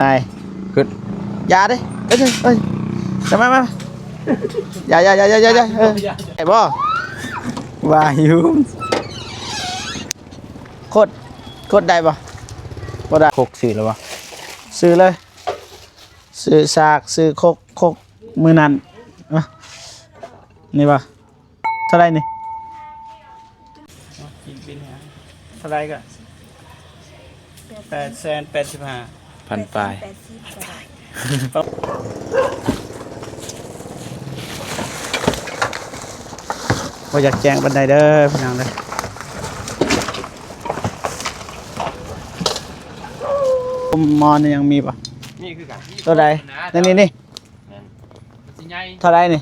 ໄປ ຂຶ້ນ ຢ່າເດ້ ເອີຍ ເອີຍ ມາ ມາ ມາ ຢ່າ ຢ່າ ຢ່າ ຢ່າ ຢ່າ ເອີ ໄດ້ບໍ່? ວ່າຢູ່ ໂຄດ ໂຄດໄດ້ບໍ່? ບໍ່ໄດ້ ຄົກຊື້ແລ້ວບໍ່? ຊື້ເລີຍ ຊື້ສາກ ຊື້ຄົກ ຄົກມື້ນັ້ນ ນີ້ບໍ່? ເທົ່າໃດນີ້? ເທົ່າໃດກໍ? ແປດແສນແປດສິບຫ້າພັນປາຍ. ບໍ່ຢາກແຈ້ງປານໃດເດີພີ່ນ້ອງເດີ. ໝໍນີ້ຍັງມີບໍ່? ມີຄືກັນ. ໂຕໃດ? ນີ້ ນີ້ ນີ້. ແມ່ນ. ມັນຊິໃຫຍ່. ເທົ່າໃດນີ້?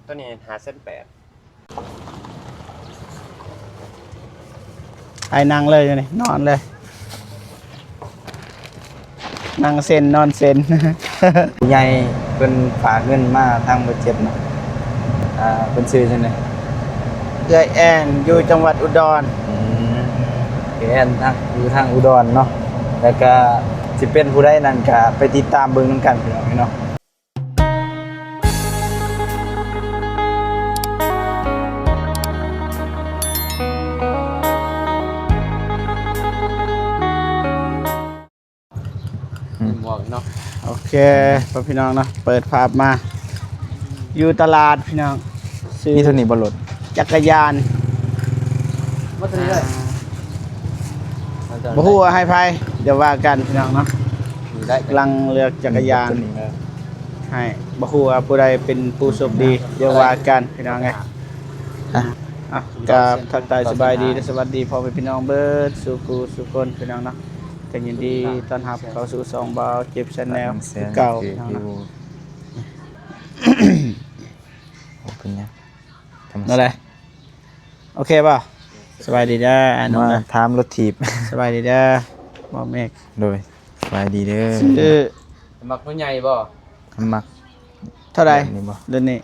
ໂຕນີ້ຫ້າແສນແປດ. ໄປນັ່ງເລີຍຢູ່ນີ້ ນອນເລີຍ ນັ່ງເຊັນນອນເຊັນ. ຜູ້ໃຫຍ່ເພິ່ນຝາກເງິນມາທາງບໍ່ເຈັບເນາະ. ອ່າ ເພິ່ນຊື່ຈັ່ງໃດ? ເອື້ອຍແອນ ຢູ່ຈັງຫວັດອຸດອນ. ອືມ ເອື້ອຍແອນທາງ ຢູ່ທາງອຸດອນເນາະ. ແລ້ວກະຊິເປັນຜູ້ໃດນັ້ນກະໄປຕິດຕາມເບິ່ງນຳກັນພີ່ນ້ອງເນາະ. ອືມ ເຫັນບໍ່ເນາະ? ໂອເຄ ພໍ່ພີ່ນ້ອງເນາະ ເປີດພາບມາ ຢູ່ຕະຫຼາດພີ່ນ້ອງ ຊື້ ມີເທົ່ານີ້ບໍ່ລົດ? ຈັກກະຍານ ບໍ່ເທົ່ານີ້ເລີຍ. ອ່າ ບໍ່ຮູ້ວ່າໃຫ້ໃຜ ດຽວວ່າກັນພີ່ນ້ອງເນາະ. ນີ້ໄດ້ ກຳລັງເລືອກຈັກກະຍານ ນີ້ ໃຫ້ ບໍ່ຮູ້ວ່າຜູ້ໃດເປັນຜູ້ໂຊກດີ ດຽວວ່າກັນພີ່ນ້ອງເອີຍ. ອ່ະ ອ່ະ ກາບທັກທາຍສະບາຍດີ ແລະ ສະຫວັດດີພໍ່ແມ່ພີ່ນ້ອງເບິດສູ່ຜູ້ສູ່ຄົນພີ່ນ້ອງເນາະ. ກໍຍິນດີຕ້ອນຮັບເຂົ້າສູ່ຊ່ອງບ່າວເຈັບ Channel ຄືເກົ່າພີ່ນ້ອງເນາະ. ບໍ່ເປັນຫຍັງ ທຳມະຊາດ. ໂອເຄບໍ່? ສະບາຍດີເດີ ອ້າຍໜຸ່ມເດີ ມາຖາມລົດຖີບ. ສະບາຍດີເດີ ບ່າວເມກ. ໂດຍ ສະບາຍດີເດີ. ຊື້ ມັກໂຕໃຫຍ່ບໍ່? ມັກ. ເທົ່າໃດ? ແບບນີ້ບໍ່? ລຸ້ນນີ້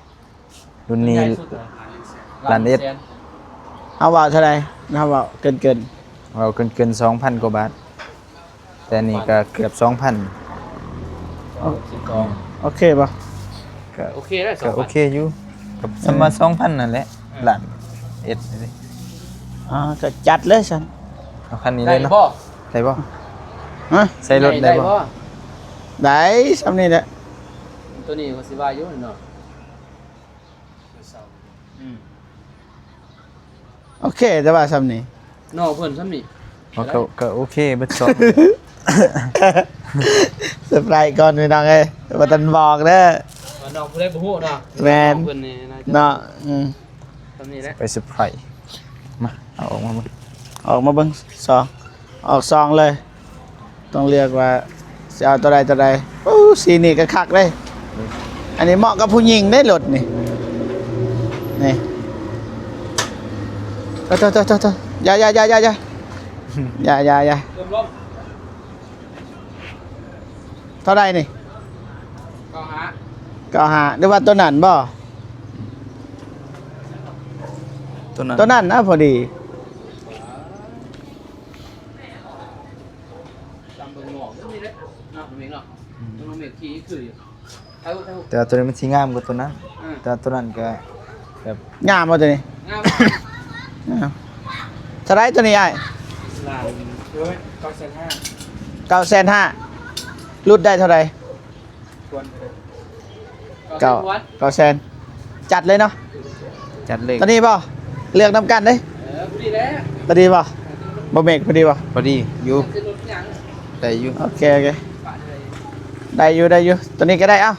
ລຸ້ນນີ້ ໃຫຍ່ສຸດນະ ລ້ານເອັດ. ເຮົາເວົ້າເທົ່າໃດ? ເຮົາເວົ້າເກີນໆ ເວົ້າເກີນໆ ສອງພັນກວ່າບາດ. ແຕ່ນີ້ກໍເກືອບສອງພັນ. ໂອ ໂອເຄບໍ່? ກໍ ໂອເຄແລ້ວ ກໍໂອເຄຢູ່ ກໍ ເອີ ສ່ຳວ່າສອງພັນນັ້ນແຫຼະ. ເອີ ລ້ານເອັດນີ້. ອ່າ ກໍຈັດເລີຍຊັ້ນ. ເອົາຄັນນີ້ເລີຍເນາະ. ໄດ້ບໍ່? ໄດ້ບໍ່? ຮະ? ໃສ່ລົດໄດ້ບໍ່? ໄດ້ບໍ່? ໄດ້ ສ່ຳນີ້ແຫຼະ. ໂຕນີ້ກໍຊິວ່າຢູ່ເນາະ. ອືມ ໂອເຄ ແຕ່ວ່າສ່ຳນີ້ ນ້ອງເພິ່ນສ່ຳນີ້ ເອີ ກໍ ກໍໂອເຄເບິດສອງ. ເຊີໄພຣສ໌ກ່ອນພີ່ນ້ອງເອີຍ ບໍ່ທັນບອກເດີ ວ່ານ້ອງຜູ້ໃດບໍ່ຮູ້ເນາະ. ແມ່ນ ນ້ອງເພິ່ນນີ້ໜ້າຈະ ເນາະ. ອືມ ສ່ຳນີ້ແຫຼະ ໄປເຊີໄພຣສ໌. ມາ ເອົາອອກມາເບິ່ງ ອອກມາເບິ່ງ ສອງ ອອກສອງເລີຍ. ຕ້ອງເລືອກວ່າຊິເອົາໂຕໃດໂຕໃດ. ໂອ້ ສີນີ້ກໍຄັກເດ້. ອັນນີ້ເໝາະກັບຜູ້ຍິງເດ້ລົດນີ້ ນີ້. ໂຕ ໂຕ ໂຕ ໂຕ ໂຕ ຢ່າ ຢ່າ ຢ່າ ຢ່າ ຢ່າ ຢ່າ ຢ່າ ຢ່າ. ເທົ່າໃດນີ້? ເກົ້າຫ້າ ເກົ້າຫ້າ ຫຼືວ່າໂຕນັ້ນບໍ່? ໂຕນັ້ນ ໂຕນັ້ນນະ ພໍດີ. ຕາມເບິ່ງໝໍກນີ້ເດ້ເນາະ ນ້ອງເມກເນາະ. ອືມ ນ້ອງເມກຂີ່ຄືຢູ່ ແຕ່ວ່າໂຕນີ້ມັນຊິງາມກວ່າໂຕນັ້ນ. ອືມ ແຕ່ວ່າໂຕນັ້ນກໍແບບ ງາມບໍ່ໂຕນີ້? ງາມ ງາມ. ເທົ່າໃດໂຕນີ້ອ້າຍ? ລ້ານ ເອີຍ ເກົ້າແສນຫ້າ ເກົ້າແສນຫ້າ. ຫຼຸດໄດ້ເທົ່າໃດ? ເກົ້າ ເກົ້າແສນ ຈັດເລີຍເນາະ ຈັດເລີຍ. ໂຕນີ້ບໍ່? ເລືອກນຳກັນເດ້. ເອີ ພໍດີແລ້ວ ພໍດີບໍ່? ບໍ່ເມກ ພໍດີບໍ່? ພໍດີຢູ່ ໄດ້ຢູ່. ໂອເຄ ໂອເຄ ໄດ້ຢູ່ ໄດ້ຢູ່ ໂຕນີ້ກໍໄດ້. ເອົ້າ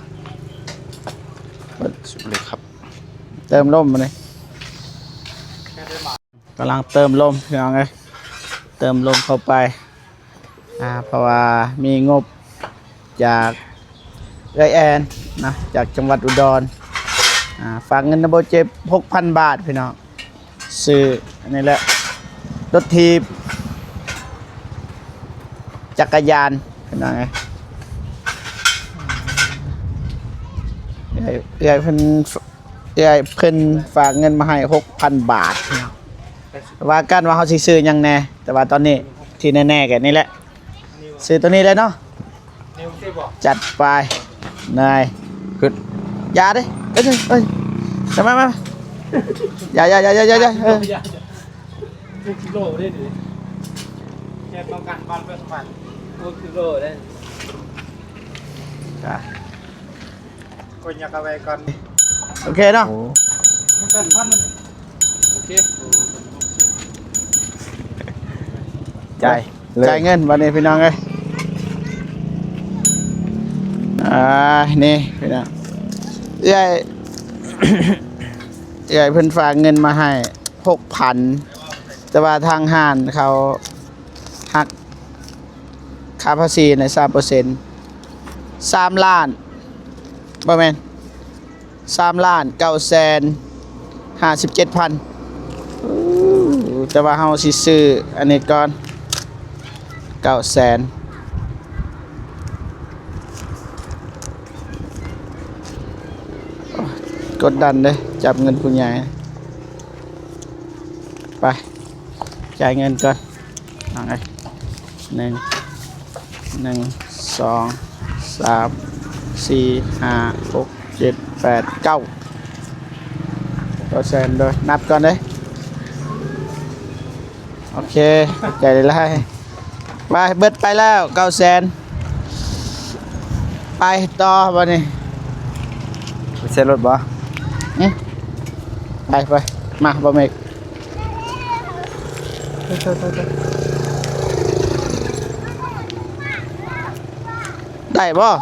ສຸດເລີຍຄັບ ເຕີມລົມມື້ນີ້. ກຳລັງເຕີມລົມພີ່ນ້ອງເອີຍ ເຕີມລົມເຂົ້າໄປ ອ່າ ເພາະວ່າມີງົບຈາກເອື້ອຍແອນນະ ຈາກຈັງຫວັດອຸດອນ ອ່າ ຝາກເງິນນຳບໍ່ເຈັບ ຫົກພັນບາດພີ່ນ້ອງ. ຊື້ອັນນີ້ແຫຼະ ລົດຖີບ ຈັກກະຍານພີ່ນ້ອງເອີຍ. ເອື້ອຍ ເອື້ອຍເພິ່ນ ເອື້ອຍເພິ່ນຝາກເງິນມາໃຫ້ ຫົກພັນບາດ. ວ່າກັນວ່າເຮົາຊິຊື້ຫຍັງແດ່ ແຕ່ວ່າຕອນນີ້ທີ່ແນ່ໆກໍນີ້ແຫຼະ ຊື້ໂຕນີ້ແຫຼະເນາະ. ຈັດໄປ ນາຍ ຂຶ້ນ ຢ່າເດ້ ເອີຍ ເອີຍ ມາ ມາ ມາ ຢ່າ ຢ່າ ຢ່າ ຢ່າ ເອີ ໂອ້ ກິໂລເດ້ນີ້ ແກຕ້ອງການຄວາມເພື່ອສະພັນ ໂອ້ ກິໂລເດ້ ອ່ະ ຄົນຢາກເອົາໄວ້ກ່ອນ ໂອເຄເນາະ ໂອ້ ມັນເປັນພັນມັນນີ້ ໂອເຄ ຈ່າຍ ຈ່າຍເງິນບັດນີ້ພີ່ນ້ອງເອີຍ ອ່າ ນີ້ພີ່ນ້ອງ ເອື້ອຍ ເອື້ອຍເພິ່ນຝາກເງິນມາໃຫ້ຫົກພັນ ແຕ່ວ່າທາງຮ້ານເຂົາຫັກຄ່າພາສີໃນສາມເປີເຊັນ ສາມລ້ານ ບໍ່ແມ່ນ ສາມລ້ານເກົ້າແສນຫ້າສິບເຈັດພັນ ແຕ່ວ່າເຮົາຊິຊື້ອັນນີ້ກ່ອນ ເກົ້າແສນ ກົດດັນເດ້ ຈັບເງິນຜູ້ໃຫຍ່ ໄປ ຈ່າຍເງິນກ່ອນ ເອົາໄງ ໜຶ່ງ ໜຶ່ງ ສອງ ສາມ ສີ່ ຫ້າ ຫົກ ເຈັດ ແປດ ເກົ້າ ເກົ້າແສນ ໂດຍ ນັບກ່ອນເດ້ ໂອເຄ ຂອບໃຈຫຼາຍໆ ໄປ ເບິດໄປແລ້ວ ເກົ້າແສນ ໄປຕໍ່ບັດນີ້ ໄປໃສ່ລົດບໍ່? ອື ໄປ ໄປ ມາ ບໍ່ເມກ ໄດ້ບໍ່?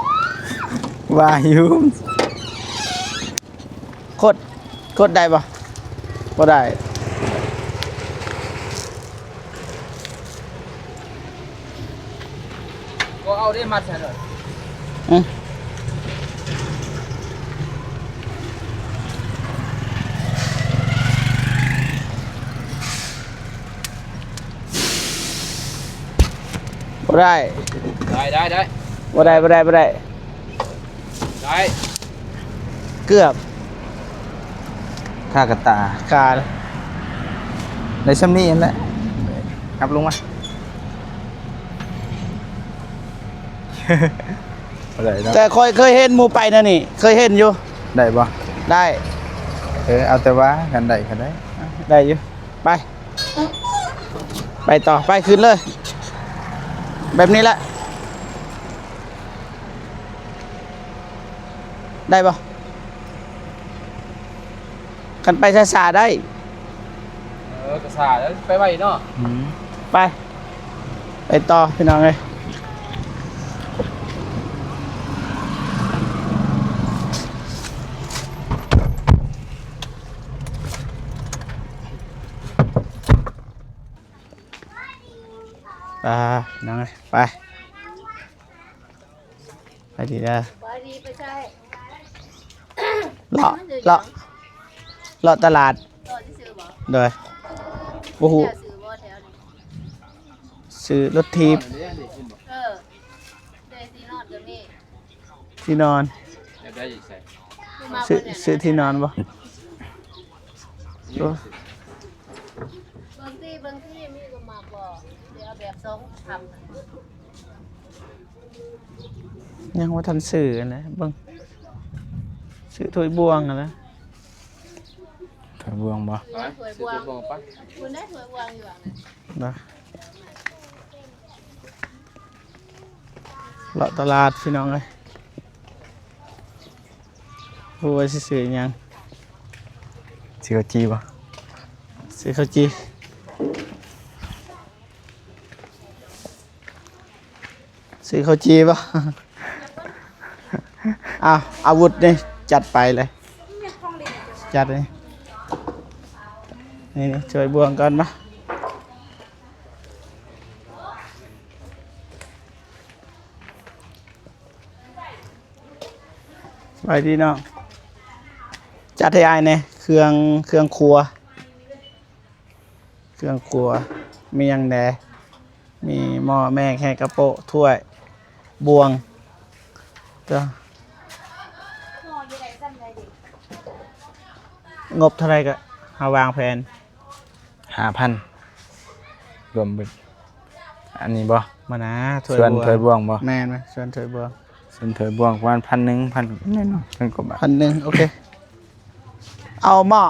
ວ່າຢູ່ ຄົດ ຄົດໄດ້ບໍ່? ບໍ່ໄດ້ ບໍ່ເອົາເດ້ ມັດໃສ່ເລີຍ ອື ບໍ່ໄດ້ ໄດ້ ໄດ້ ໄດ້ ບໍ່ໄດ້ ບໍ່ໄດ້ ບໍ່ໄດ້ ໄດ້ ເກືອບ ຄາກະຕາ ຄາ ໄດ້ຊ່ຳນີ້ຫັ້ນແຫຼະ ກັບລົງມາ ບໍ່ໄດ້ເນາະ ແຕ່ຂ້ອຍເຄີຍເຫັນໝູ່ໄປແນວນີ້ ເຄີຍເຫັນຢູ່ ໄດ້ບໍ່? ໄດ້ ເອີ ເອົາແຕ່ວ່າ ຄັນໄດ້ກໍໄດ້ ໄດ້ຢູ່ ໄປ ໄປຕໍ່ ໄປ ຂຶ້ນເລີຍ ແບບນີ້ແຫຼະ ໄດ້ບໍ່? ຄັນໄປຊ້າໆໄດ້ ເອີ ກະຊ້າ ໄປໄວເນາະ ອືມ ໄປ ໄປຕໍ່ພີ່ນ້ອງເອີຍ ອ່າ ພີ່ນ້ອງເອີຍ ໄປ ໄປດີເດີ ສະບາຍດີ ໄປໃສ? ເລາະ ເລາະ ເລາະຕະຫຼາດ ເລາະຊື່ໆບໍ່? ໂດຍ ບໍ່ຮູ້ ຊື້ບໍ່ແຖວນີ້? ຊື້ລົດຖີບ ເອີ ແຕ່ທີ່ນອນກໍມີ ທີ່ນອນ ຢາກໄດ້ຢູ່ໃສ? ຊື້ ຊື້ທີ່ນອນບໍ່? ໂອ້ ເບິ່ງຕິ ເບິ່ງຕິ ມີກໍມັກບໍ່? ຊິເອົາແບບສອງພັນ ຍັງບໍ່ທັນຊື້ຫັ້ນແຫຼະ ເບິ່ງ ຊື້ຖ້ວຍບ່ວງຫັ້ນແຫຼະ ຖ້ວຍບ່ວງບໍ່? ເອີ ຖ້ວຍບ່ວງ ໄປ ພຸ້ນໄດ໋ ຖ້ວຍບ່ວງຢູ່ຫວ່າງນັ້ນນະ ເລາະຕະຫຼາດພີ່ນ້ອງເອີຍ ບໍ່ຮູ້ວ່າຊິຊື້ຫຍັງ ຊື້ເຂົ້າຈີ່ບໍ່? ຊື້ເຂົ້າຈີ່ ຊື້ເຂົ້າຈີ່ບໍ່? ອ້າວ ອາວຸດນີ້ ຈັດໄປເລີຍ ຈັດນີ້ ນີ້ ນີ້ ຊ່ວຍບ່ວງກ່ອນມາ ສະບາຍດີນ້ອງ ຈັດໃຫ້ອ້າຍແດ່ ເຄື່ອງ ເຄື່ອງຄົວ ເຄື່ອງຄົວ ມີຫຍັງແດ່? ມີໝໍ້ ແມ່ ແຄກະໂປະ ຖ້ວຍ ບ່ວງ ງົບເທົ່າໃດກະ ເຮົາວາງແຜນ ຫ້າພັນ ລວມເບິດ ອັນນີ້ບໍ່? ມານະ ຖ້ວຍ ສ່ວນ ບົວ ຖ້ວຍບວງບໍ່? ແມ່ນ ສ່ວນຖ້ວຍບວງ ສ່ວນຖ້ວຍບວງປະມານພັນໜຶ່ງ ພັນ ແມ່ນບໍ່? ພັນກວ່າບາດ ພັນໜຶ່ງ ໂອເຄ. ເອົາໝໍ້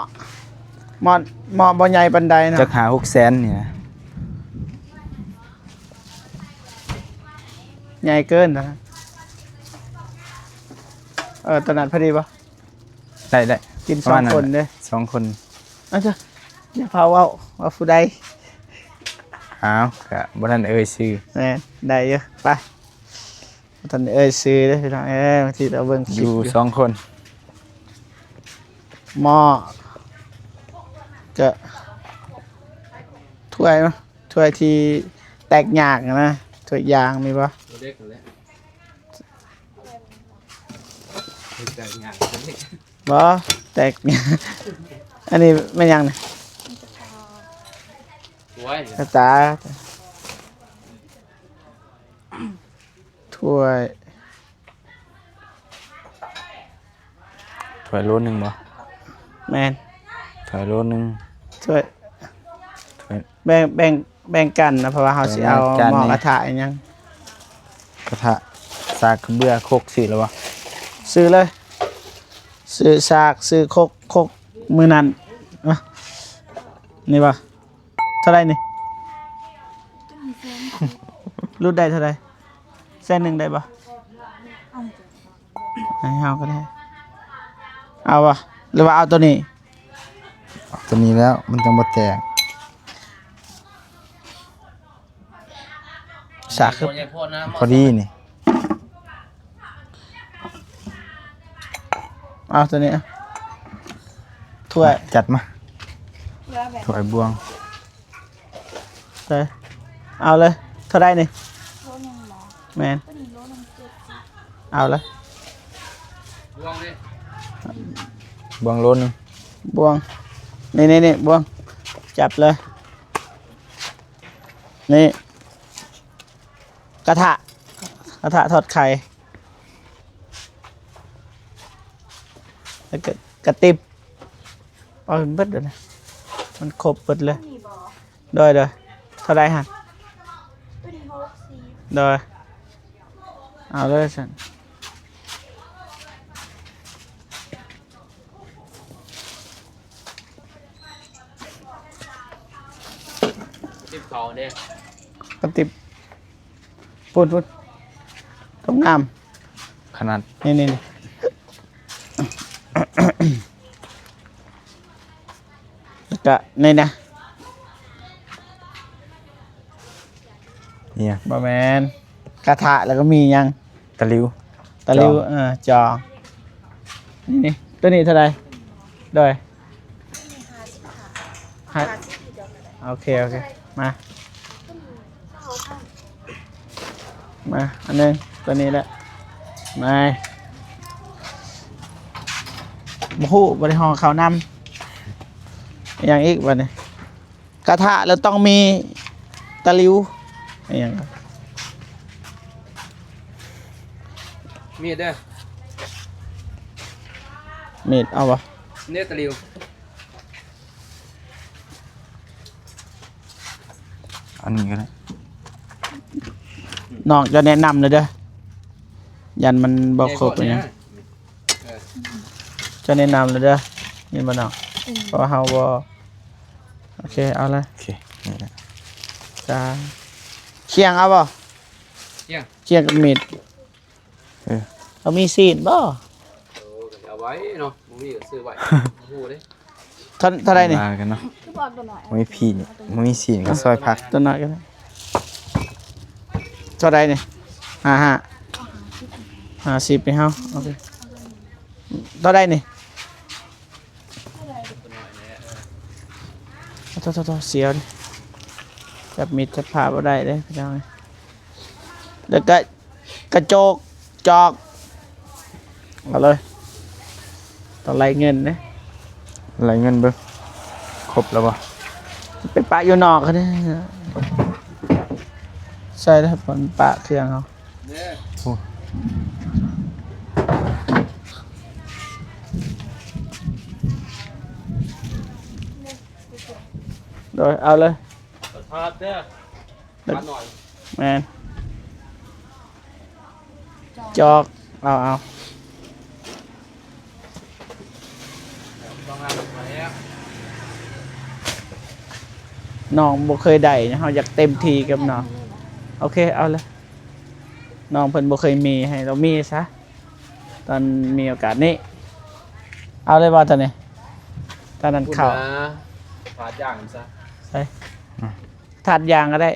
ໝໍ້ ໝໍ້ບໍ່ໃຫຍ່ປານໃດເນາະ ຈັກຫ້າຫົກແສນນີ້ນະ ໃຫຍ່ເກີນນະ. ເອີ ໂຕນັ້ນພໍດີບໍ່? ໄດ້ ໄດ້ ກິນສອງຄົນເດ້ ສອງຄົນ. ເອົາເຈົ້າ ຢ່າພາເວົ້າວ່າຜູ້ໃດ. ອ້າວ ກະບໍ່ທັນເອີ່ຍຊື່. ແມ່ນ ໄດ້ຢູ່ ໄປ. ບໍ່ທັນເອີ່ຍຊື່ເດ້ພີ່ນ້ອງເອີຍ ບາງທີເຮົາເບິ່ງຄລິບຢູ່ ຢູ່ສອງຄົນ. ໝໍ້ ກະ ຖ້ວຍເນາະ ຖ້ວຍທີ່ແຕກຍາກນະ ຖ້ວຍຢາງມີບໍ່? ບໍ່ ແຕກ ອັນນີ້ແມ່ນຫຍັງນີ້? ກະຕາ ຖ້ວຍ ຖ້ວຍໂລໜຶ່ງບໍ່? ແມ່ນ ຖ້ວຍໂລໜຶ່ງ ຖ້ວຍ ຖ້ວຍ ແບ່ງ ແບ່ງ ແບ່ງກັນນະ ເພາະວ່າເຮົາຊິເອົາ ເອີ ແມ່ນກັນ ໝໍ້ ນີ້ ກະທະອີ່ຫຍັງ ກະທະ ສາກ ກະເບືອ ຄົກ ຊື້ແລ້ວບໍ່? ຊື້ເລີຍ ຊື້ສາກ ຊື້ຄົກ ຄົກມື້ນັ້ນ ອະ ນີ້ບໍ່? ເທົ່າໃດນີ້? ຫຼຸດໄດ້ເທົ່າໃດ? ແສນໜຶ່ງໄດ້ບໍ່? ໃຫ້ເຮົາກໍໄດ້ ເອົາບໍ່? ຫຼືວ່າເອົາໂຕນີ້? ເອົາໂຕນີ້ແລ້ວ ມັນຈັ່ງບໍ່ແຕກ. ສາກຄື ໂອ້ຍ ພໍດີນີ້ ເອົາໂຕນີ້ ຖ້ວຍ ຈັດມາ ຖ້ວຍບວງ. ເອີ ເອົາເລີຍ ເທົ່າໃດນີ້? ໂລໜຶ່ງບໍ? ແມ່ນ ໂຕນີ້ໂລໜຶ່ງເຈັດສິບ. ເອົາເລີຍ ບວງໂລໜຶ່ງ ບວງ ນີ້ ນີ້ ນີ້ ບວງ ຈັບເລີຍ ນີ້ ກະທະ ກະທະທອດໄຂ່ ແລ້ວກະກະຕິບ ເອົາເບິດເລີຍ ມັນຄົບເບິດເລີຍ. ໂດຍ ໂດຍ ເທົ່າໃດຫັ້ນ? ໂຕນີ້ຫົກສິບ. ໂດຍ ເອົາເລີຍຊັ້ນ ຕິບເຂົາເດ້ ກະຕິບ ພຸ້ນ ພຸ້ນ ຕ້ອງງາມ ຂະໜາດ ນີ້ ນີ້ ນີ້ ແລ້ວກະນີ້ນະ ອີຫຍັງ? ບໍ່ແມ່ນ ກະທະ ແລ້ວກໍມີຫຍັງ? ຕະຫຼິວ ຕະຫຼິວ ຈອງ ເອີ ຈອງ ນີ້ ນີ້ ໂຕນີ້ເທົ່າໃດ? ໂດຍ ຫ້າ ຫ້າສິບ ໂອເຄ ໂອເຄ ມາ ມາ ອັນໜຶ່ງ ໂຕນີ້ແຫຼະ ມາ ບໍ່ຮູ້ ບໍ່ໄດ້ຫໍ່ເຂົ້ານຳ ອີຫຍັງອີກບາດນີ້? ກະທະແລ້ວຕ້ອງມີຕະຫຼິວ ອີຫຍັງ ມີດເດີ ມີດເອົາບໍ່? ເນ ຕະຫຼິວ ອັນນີ້ກໍໄດ້ ນ້ອງຈະແນະນຳເລີຍເດີ ຢ້ານມັນບໍ່ຄົບອີຫຍັງ. ເຈົ້າແນະນຳແລ້ວເດີ ແມ່ນບໍ່ນ້ອງ? ເອີ ເພາະວ່າເຮົາບໍ່ ໂອເຄ ເອົາເລີຍ ໂອເຄ ນີ້ແຫຼະ ຈ້າ ຄຽງເອົາບໍ່? ຄຽງ ຄຽງກັບມີດ ເອີ ເຮົາມີຊີ້ນບໍ່? ເອີ ກໍຊິເອົາໄວ້ເນາະ ບໍ່ມີກໍຊື້ໄວ້ ບໍ່ຮູ້ເດ້. ເທົ່າ ເທົ່າໃດນີ້? ວ່າກັນເນາະ ບໍ່ມີພີ້ນີ້ ບໍ່ມີຊີ້ນກໍຊອຍຜັກ ຕົວນ້ອຍກໍໄດ້ ເທົ່າໃດນີ້? ຫ້າ ຫ້າ ຫ້າສິບໃຫ້ເຮົາ ໂອເຄ ເທົ່າໃດນີ້? ໂທ ໂທ ໂທ ເສຍເດ້ ຈັບມີດຈັບພາບໍ່ໄດ້ເດ້ພີ່ນ້ອງ ແລ້ວກະ ກະໂຈກ ຈອກ ເອົາເລີຍ ຕ້ອງໄລ່ເງິນເດ້ ໄລ່ເງິນເບິ່ງ ຄົບແລ້ວບໍ່? ໄປປະຢູ່ນອກເດ້ ໃສ່ເດ້ ມັນປະເຄື່ອງເຮົາ ໂອ້ ໂດຍ ເອົາເລີຍ ປະທານເດີ ແລ້ວ ປະໜ້ອຍ ແມ່ນ ຈອກ ເອົາ ເອົາ ນ້ອງບໍ່ເຄີຍໄດ້ ເຮົາຢາກເຕັມທີ່ກັບນ້ອງ. ໂອເຄ ເອົາເລີຍ ນ້ອງເພິ່ນບໍ່ເຄີຍມີ ໃຫ້ລາວມີຊະ ຕອນມີໂອກາດນີ້. ເອົາເລີຍບໍ່ຕອນນີ້? ຕອນນັ້ນເຂົ້າ ຖາດຢາງຊະ ໃສ່ ອືມ ຖາດຢາງກໍໄດ້.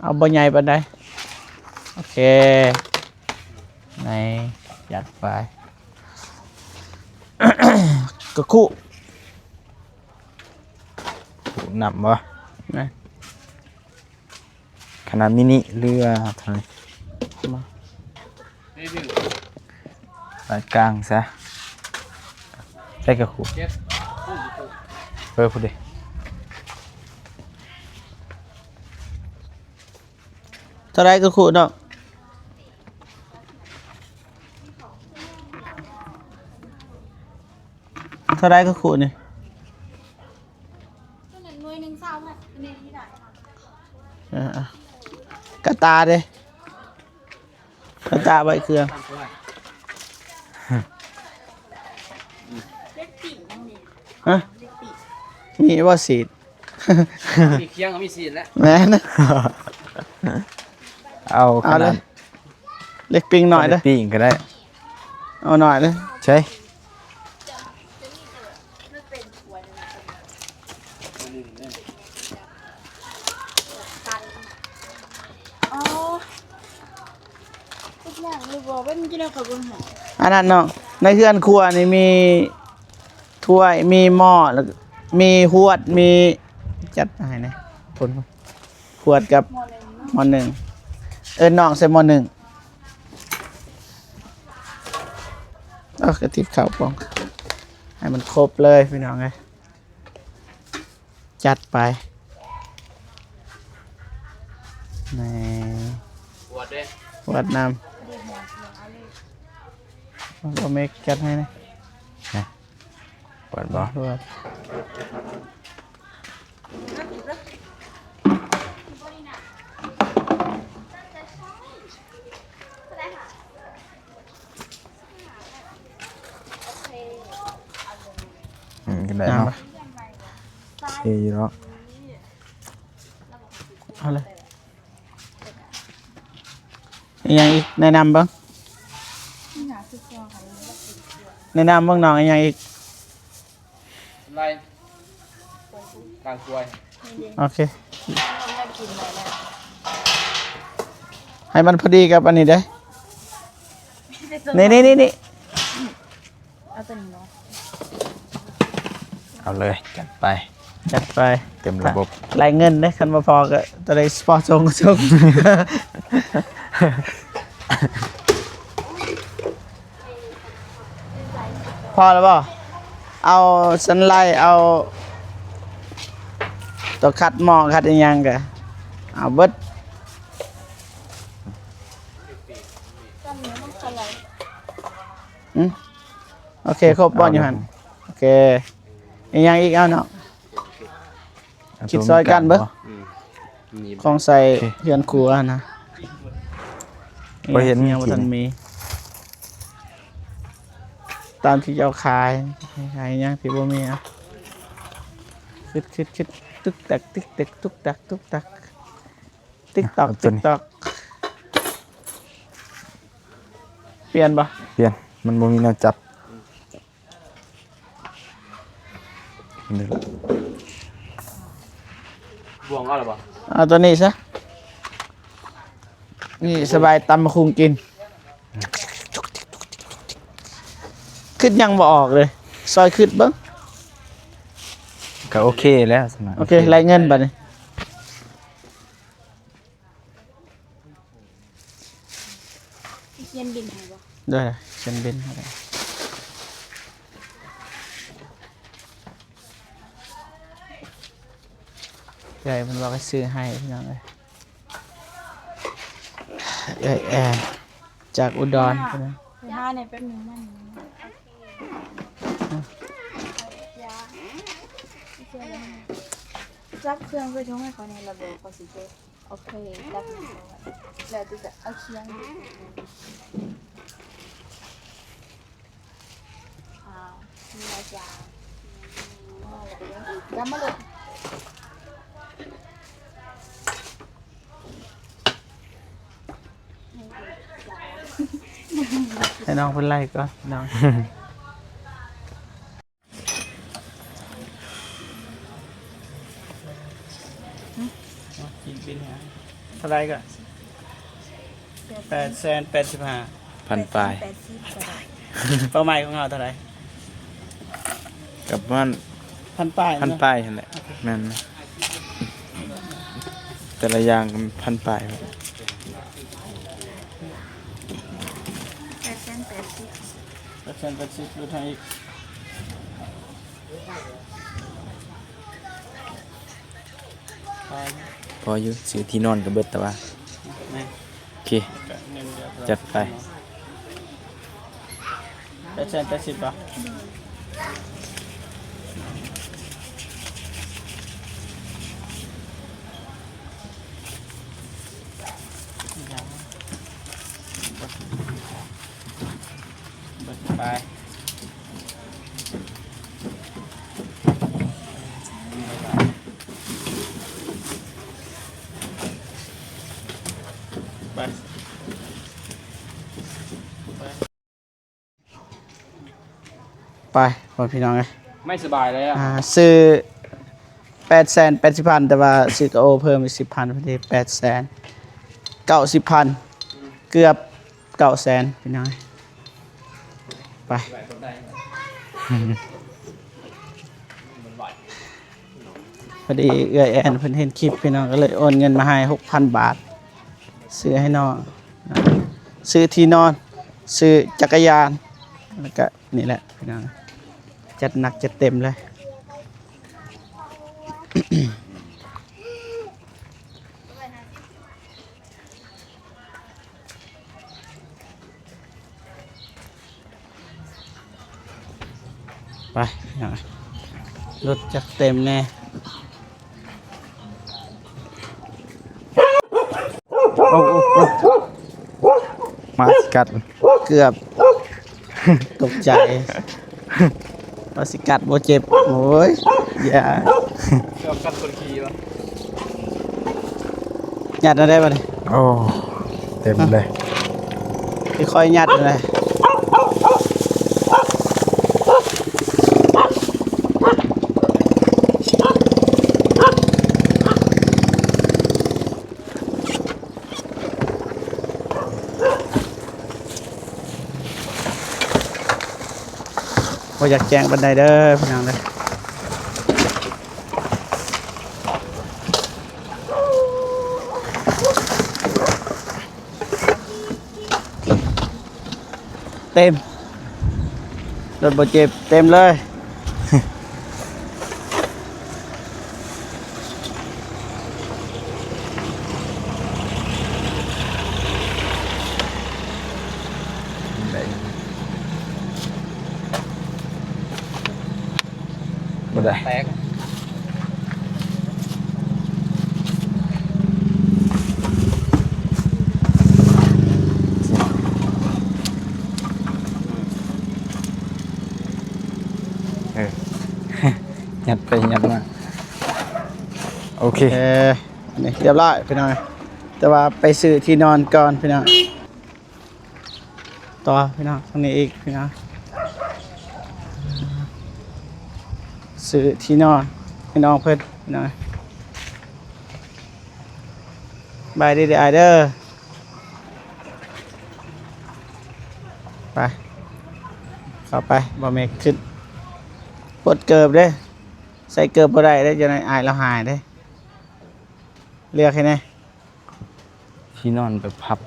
ເອົາບໍ່ໃຫຍ່ປານໃດ. ໂອເຄ ໃນ ຈັດໄປ ກະຄຸ ຄຸນ້ຳບໍ່? ນະ ຂະໜາດມິນິ ຫຼືວ່າເທົ່າໃດ? ມາ ປານກາງຊະ ໃສ່ກະຄຸ ເອີ ພຸ້ນເດ. ເທົ່າໃດກະຄຸນ້ອງ? ເທົ່າໃດກະຄຸນີ້? ໜ່ວຍໜຶ່ງຊາວພັນ ອັນນີ້ໄດ້. ເອີ ກະຕ່າເດ? ກະຕ່າໄວ້ເຄື່ອງ ຮະ? ມີບໍ່ສີດ? ມີຄຽງກໍມີສີດແຫຼະ. ແມ່ນ ເອົາຂະໜາດ ເອົາເລີຍ ເລັກປີ້ງໜ້ອຍເດີ ເລັກປີ້ງກໍໄດ້ ເອົາໜ້ອຍເດີ ໃຊ່. ອັນນັ້ນເນາະ ໃນເຮືອນຄົວນີ້ມີຖ້ວຍ ມີໝໍ້ ແລ້ວກໍມີຫວດ ມີ ຈັດໃຫ້ແດ່ ຄົນ ຫວດກັບໝໍ້ໜຶ່ງ ເອີ້ນນ້ອງໃສ່ໝໍ້ໜຶ່ງ. ເອົາກະຕິບເຂົ້າປ່ອງ ໃຫ້ມັນຄົບເລີຍພີ່ນ້ອງເອີຍ. ຈັດໄປ ນີ້ ຫວດເດ້ ຫວດນຳ ບໍ່ເມັກຈັດໃຫ້ນະ. ຫວດບໍ່? ຫວດ. ອືມ ກໍໄດ້ເນາະ ງາມປະ? ໂອເຄຢູ່ເນາະ. ເອົາເລີຍ ອີຫຍັງອີກ? ແນະນຳເບິ່ງ ແນະນຳເບິ່ງນ້ອງ ອີຫຍັງອີກ? ໄລ່ ກາງກວຍ ໂອເຄ ໃຫ້ມັນພໍດີກັບອັນນີ້ເດ້ ນີ້ໆໆໆ ເອົາຕົວນີ້ເນາະ ເອົາເລີຍ ຈັດໄປ ຈັດໄປ ເຕັມລະບົບ ໄລ່ເງິນເດ້ ຄັນບໍ່ພໍກໍຕົວໃດສະປອນເຊີສົ່ງ ສົ່ງ. ພໍແລ້ວບໍ່? ເອົາສັນໄລ ເອົາຕົວຂັດໝໍ້ຂັດອີ່ຫຍັງກະເອົາເບິດ. ອືມ ໂອເຄ ຄົບບໍ່ຢູ່ຫັ້ນ? ໂອເຄ ອີ່ຫຍັງອີກ? ເອົາເນາະ. ເອົາ ຄິດຊ່ອຍກັນເບິ່ງ ອືມ ຂອງໃສ່ ໂອເຄ ເຮືອນຄົວຫັ້ນນະ ບໍ່ເຫັນ ຍັງບໍ່ທັນມີ ຕາມທີ່ເຈົ້າຂາຍ ຂາຍຫຍັງທີ່ບໍ່ມີ ອະ ຄຶດໆໆ ຕຶກຕັກຕິກເຕັກ ຕຸກຕັກຕຸກຕັກ ຕິກຕອກຕິກຕອກ ປ່ຽນບໍ່? ປ່ຽນ ມັນບໍ່ມີແນວຈັບ. ນີ້ລະ ບ່ວງເອົາລະບໍ່? ເອົາຕົວນີ້ຊະ ນີ້ສະບາຍຕຳບັກຫຸ່ງກິນ. ຄຶດຫຍັງບໍ່ອອກເລີຍ ຊ່ອຍຄຶດເບິ່ງ. ກໍໂອເຄແລ້ວຊັ້ນນະ ໂອເຄ ໂອເຄ ໄລ່ເງິນບາດນີ້. ຂຽນບິນໃຫ້ບໍ່? ໄດ້ ຂຽນບິນໃຫ້ ເອື້ອຍເພິ່ນວ່າຊິຊື້ໃຫ້ພີ່ນ້ອງເອີຍ ເອື້ອຍແອນ ຈາກອຸດອນ ໄປຫາແດ່ແປັບໜຶ່ງ ມານີ້ ຈັບເຄື່ອງໃສ່ຖົງໃຫ້ຂ້ອຍແດ່ລະບໍ່ ຂ້ອຍຊິເກັບ. ໂອເຄ ແລ້ວ ແລ້ວຕິຈະເອົາຄຽງ ອ້າວ ມີອາຈານ ຈຳມາເລີຍ ໃຫ້ນ້ອງເພິ່ນໄລ່ກ່ອນ ນ້ອງ. ເທົ່າໃດກໍ ແປດແສນແປດສິບຫ້າ ພັນປາຍ ແປດສິບກໍໄດ້ ເປົ້າໝາຍຂອງເຮົາເທົ່າໃດ? ກໍປະມານ ພັນປາຍ ພັນປາຍຫັ້ນແຫຼະ ແມ່ນ ແຕ່ລະຢ່າງກໍພັນປາຍ ແປດແສນແປດສິບ ແປດແສນແປດສິບ ຫຼຸດໃຫ້ອີກ ພໍຢູ່ ຊື້ທີ່ນອນກໍເບິດແຕ່ວ່າ ແມ່ນ ໂອເຄ ຈັດໄປ ແປດແສນແປດສິບບໍ່? ໄປ ໄປ ໄປ ໄປ ພໍ່ພີ່ນ້ອງເອີຍ ໄມ່ສະບາຍແລ້ວ ອ່າ ຊື້ ແປດແສນແປດສິບພັນ ແຕ່ວ່າຊື້ກະໂອເພີ່ມອີກສິບພັນ ພໍດີແປດແສນເກົ້າສິບພັນ ເກືອບເກົ້າແສນ ພີ່ນ້ອງ ໄປ ພໍດີເອື້ອຍແອນເພິ່ນເຫັນຄລິບ ພີ່ນ້ອງ ກໍເລີຍໂອນເງິນມາໃຫ້ຫົກພັນບາດ ຊື້ໃຫ້ນ້ອງ ຊື້ທີ່ນອນ ຊື້ຈັກກະຍານ ແລ້ວກະນີ້ແຫຼະ ພີ່ນ້ອງ ຈັດໜັກຈັດເຕັມເລີຍ. ໄປ ລົດຈັກເຕັມແນ່. ໂອ້ ໂອ້ ໂອ້ ໝາຊິກັດ ເກືອບຕົກໃຈ ວ່າຊິກັດບໍ່ເຈັບ ໂອ້ຍ ຢ່າ ເກືອບກັດຄົນຂີ່ວະ ຍັດເອົາໄດ້ບໍ່ນີ້ ໂອ້ ເຕັມເລີຍ ຄ່ອຍໆຍັດເອົາໄດ້. ບໍ່ຢາກແຈ້ງປານໃດເດີພີ່ນ້ອງເດີ ເຕັມ ລົດບໍ່ເຈັບ ເຕັມເລີຍ. ບໍ່ໄດ້ ແຕກ ເອີ ຍັດໄປຍັດມາ ໂອເຄ ເອີ ອັນນີ້ຮຽບຮ້ອຍພີ່ນ້ອງ ແຕ່ວ່າໄປຊື້ທີ່ນອນກ່ອນພີ່ນ້ອງ. ຕໍ່ພີ່ນ້ອງ ທາງນີ້ອີກພີ່ນ້ອງ ຊື້ທີ່ນອນໃຫ້ນ້ອງເພິ່ນພີ່ນ້ອງ ສະບາຍດີເດີອ້າຍເດີ ໄປ ເຂົ້າໄປ ບໍ່ແມ່ນຂຶ້ນ ປົດເກີບເດ້ ໃສ່ເກີບບໍ່ໄດ້ເດ້ ຈັ່ງໃດອ້າຍລາວຫາຍເດ້ ເລືອກໃຫ້ແດ່. ທີ່ນອນແບບພັບ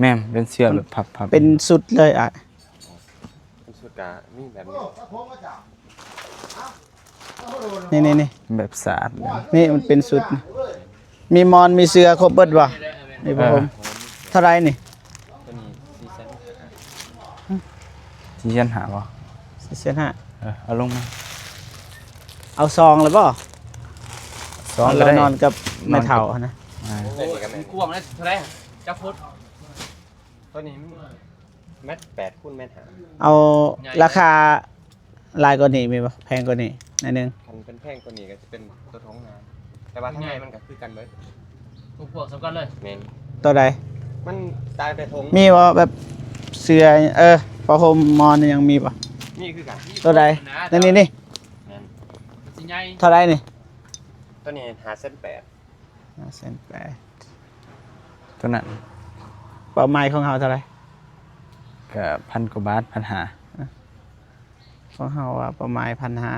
ແມ່ນ ເປັນເສື່ອແບບພັບໆ ເປັນຊຸດເລີຍອ້າຍ ເປັນຊຸດກະມີແບບນີ້ ນີ້ໆໆ ແບບສາດເລີຍ ນີ້ມັນເປັນຊຸດ ມີໝອນ ມີເສື່ອ ຄົບເບິດບໍ່? ມີຜ້າຫົ່ມ ເອີ ເທົ່າໃດນີ້? ຕົວນີ້ສີ່ແສນ ຫຶ? ໂ ສີ່ແສນຫ້າບໍ່? ສີ່ແສນຫ້າ ເອີ ເອົາລົງມາ ເອົາສອງເລີຍບໍ່? ສອງ ເອົາ ກໍໄດ້ ລາວນອນກັບແມ່ເຖົ້າຫັ້ນນະ. ອ່າ ໂອ້ຍ ມັນກວ້າງເດ້ ເທົ່າໃດ? ຈັກຟຸດ? ຕົວນີ້ມັນແມັດແປດຄູນແມັດຫ້າ. ເອົາ ໃຫຍ່ ລາຄາຫຼາຍກວ່ານີ້ມີບໍ່? ແພງກວ່ານີ້ໜ້ອຍໜຶ່ງ. ຄັນເປັນແພງກວ່ານີ້ກໍຈະເປັນຕົວຖົງນະ ແຕ່ວ່າທາງໃນມັນກໍຄືກັນເບິດ. ພວກ ພວກສຳຄັນເລີຍ. ແມ່ນ. ຕົວໃດ? ມັນຕ່າງແຕ່ຖົງ. ມີບໍ່ແບບເສື້ອ ເອີ ຜ້າຫົ່ມໝອນຫຍັງມີບໍ່? ມີຄືກັນ. ຕົວໃດ? ນີ້ ນີ້ ນີ້. ແມ່ນ. ມັນຊິໃຫຍ່. ເທົ່າໃດນີ້? ຕົວນີ້ຫ້າແສນແປດ. ຫ້າແສນແປດ. ຕົວນັ້ນ ເປົ້າໝາຍຂອງເຮົາເທົ່າໃດ? ກໍພັນກວ່າບາດ ພັນຫ້າ. ຂອງເຮົາວ່າເປົ້າໝາຍພັນຫ້າ.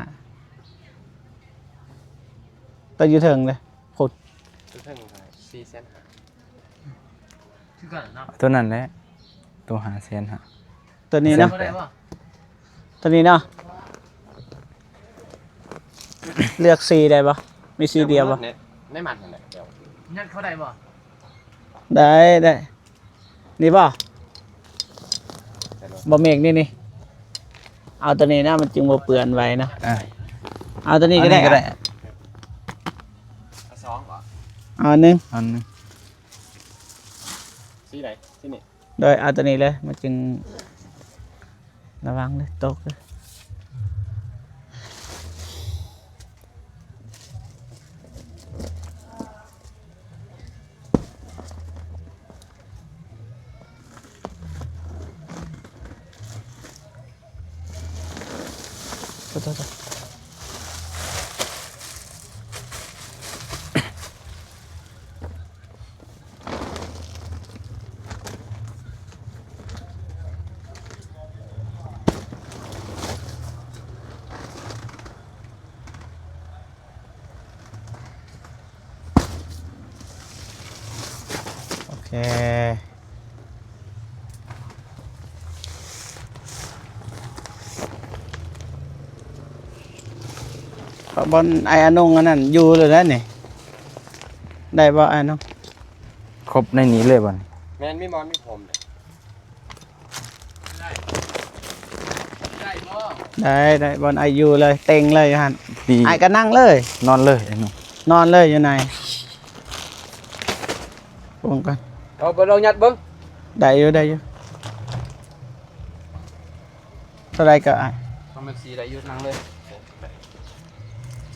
ແຕ່ຢູ່ເທິງເດ້ ພຸ້ນ ຢູ່ເທິງສີ່ແສນຫ້າ ຄືກັນເນາະ. ຕົວນັ້ນແຫຼະ ຕົວຫ້າແສນຫ້າ. ຕົວນີ້ເນາະ ຕົວນີ້ເນາະ ເລືອກສີໄດ້ບໍ່? ມີສີດຽວບໍ່? ໃນມັດນັ້ນແຫຼະ ຍັດເຂົ້າໄດ້ບໍ່? ໄດ້ ໄດ້. ນີ້ບໍ່? ບໍ່ເມກ ນີ້ ນີ້. ເອົາຕົວນີ້ນະ ມັນຈຶ່ງບໍ່ເປື້ອນໄວນະ. ອ່າ ເອົາຕົວນີ້ກໍໄດ້ ເອົານີ້ກໍໄດ້. ເອົາສອງບໍ່? ເອົາອັນໜຶ່ງ ອັນໜຶ່ງ. ສີໃດ? ສີນີ້. ໂດຍ ເອົາຕົວນີ້ເລີຍ ມັນຈຶ່ງ ລະວັງເດີ ຕົກເດີ. ໂທດ ໂທດ ໂທດ. ໂອເຄ ບ່ອນອ້າຍອານົງອັນນັ້ນຢູ່ແລ້ວນະນີ້ ໄດ້ບໍ່ອ້າຍອານົງ? ຄົບໃນນີ້ເລີຍບໍ່ນີ້? ແມ່ນ ມີໝອນມີຜົມເດ້. ໄດ້ ໄດ້ ບ່ອນອ້າຍຢູ່ເລີຍ ເຕັງເລີຍຢູ່ຫັ້ນ. ດີ ອ້າຍກໍນັ່ງເລີຍ ນອນເລີຍ ນອນເລີຍຢູ່ໃນ ປົງກັນ. ເອົາໄປລອງຍັດເບິ່ງ. ໄດ້ຢູ່ ໄດ້ຢູ່. ເທົ່າໃດກໍອ້າຍ? ປະມານສີ່ໄດ້ຢູ່ ນັ່ງເລີຍ.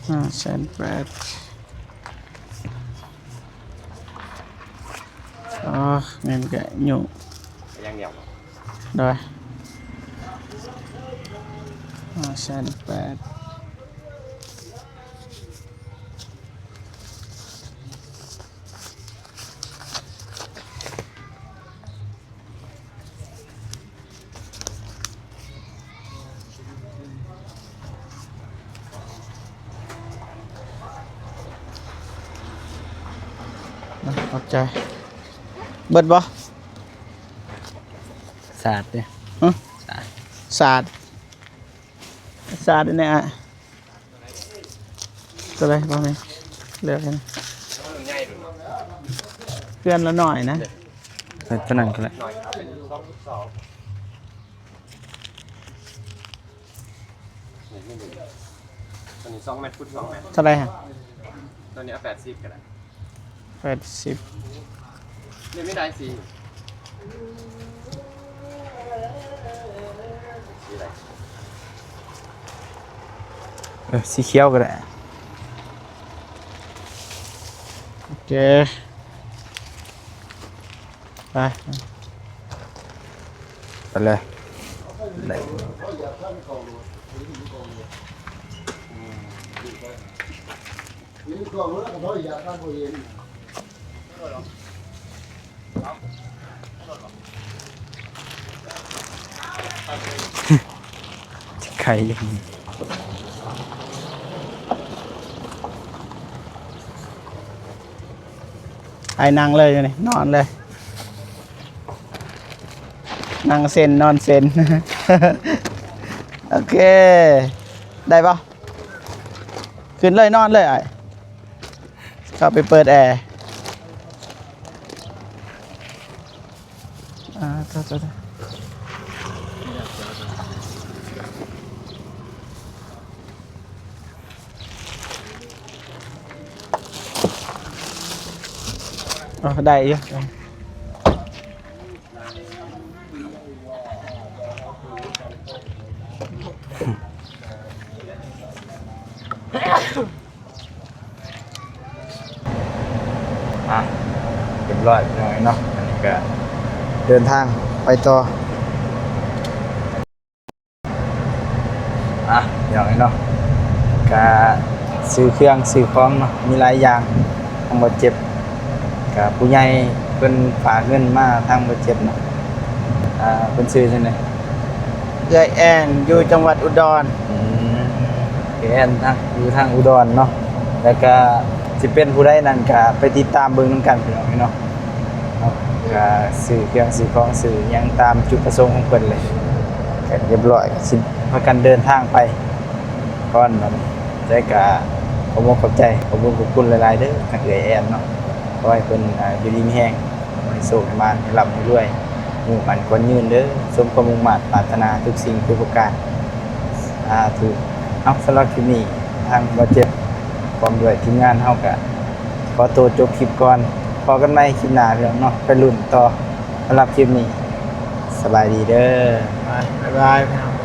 ຫ້າແສນແປດ. ອໍ ແມ່ນກະຫຍຸ້ງຢ່າງດຽວ. ໂດຍ ຫ້າແສນແປດ. ຂອບໃຈ. ເບິດບໍ່? ສາດເດ້. ຫຶ? ສາດ ສາດ ສາດແນ່. ຕົວໃດບໍ່ແມ່ນ ເລືອກໃຫ້ ເພື່ອນລະໜ້ອຍນະ. ເອີ ຕົວນັ້ນກໍໄດ້. ຕົວນີ້ສອງແມັດ ຟຸດສອງແມັດ. ເທົ່າໃດຫະ? ຕົວນີ້ເອົາແປດສິບກໍໄດ້. ແປດສິບ. ນີ້ມີຫຼາຍສີ. ເອີ ສີຂຽວກໍໄດ້. ໂອເຄ ໄປ ໄປເລີຍ. ໄດ້. ໄຄ ອ້າຍນັ່ງເລີຍຢູ່ນີ້ ນອນເລີຍ. ນັ່ງເຊັນນອນເຊັນ. ໂອເຄ ໄດ້ບໍ່? ຂຶ້ນເລີຍ ນອນເລີຍອ້າຍ. ເຂົ້າໄປເປີດແອ. ອ່າ ໂທດ ໂທດ ໂທດ. ເນາະ ໄດ້ຢູ່. ອ່ະ ຮຽບຮ້ອຍພີ່ນ້ອງເນາະ ອັນນີ້ກະເດີນທາງໄປຕໍ່. ອ່ະ ພີ່ນ້ອງເນາະ ກະຊື້ເຄື່ອງຊື້ຂອງເນາະ ມີຫຼາຍຢ່າງ ທາງບໍ່ເຈັບ ກະຜູ້ໃຫຍ່ເພິ່ນຝາກເງິນມາທາງບໍ່ເຈັບເນາະ. ອ່າ ເພິ່ນຊື່ຈັ່ງໃດ? ເອື້ອຍແອນ ຢູ່ຈັງຫວັດອຸດອນ. ອືມ ເອື້ອຍແອນທາງ ຢູ່ທາງອຸດອນເນາະ ແລ້ວກະຊິເປັນຜູ້ໃດນັ້ນ ກະໄປຕິດຕາມເບິ່ງນຳກັນ ພີ່ນ້ອງເນາະ. ເນາະ ກະຊື້ເຄື່ອງຊື້ຂອງ ຊື້ຫຍັງຕາມຈຸດປະສົງຂອງເພິ່ນເລີຍ. ກະຮຽບຮ້ອຍ ກະຊິພາກັນເດີນທາງໄປກ່ອນບັດນີ້. ແຕ່ກະຂໍຂອບອົກຂອບໃຈ ຂອບບຸນຂອບຄຸນຫຼາຍໆເດີ ທາງເອື້ອຍແອນເນາະ. ຂໍໃຫ້ເພິ່ນ ອ່າ ຢູ່ດີມີແຮງ ໃຫ້ໂຊກໃຫ້ໝານ ໃຫ້ລ່ຳໃຫ້ລວຍ ອາຍຸໝັ້ນຂວັນຍືນເດີ ສົມຄວາມມຸ່ງມາດປາດຖະໜາທຸກສິ່ງທຸກປະການ ສາທຸ. ເອົາ ສຳລັບຄລິບນີ້ ທາງບໍ່ເຈັບ ພ້ອມດ້ວຍທີມງານເຮົາກະຂໍໂຕຈົບຄລິບກ່ອນ. ພໍ້ກັນໃໝ່ຄລິບໜ້າ ພີ່ນ້ອງເນາະ ໄປລຸ້ນຕໍ່. ສຳລັບຄລິບນີ້ ສະບາຍດີເດີ. ບາຍບາຍ ພີ່ນ້ອງ.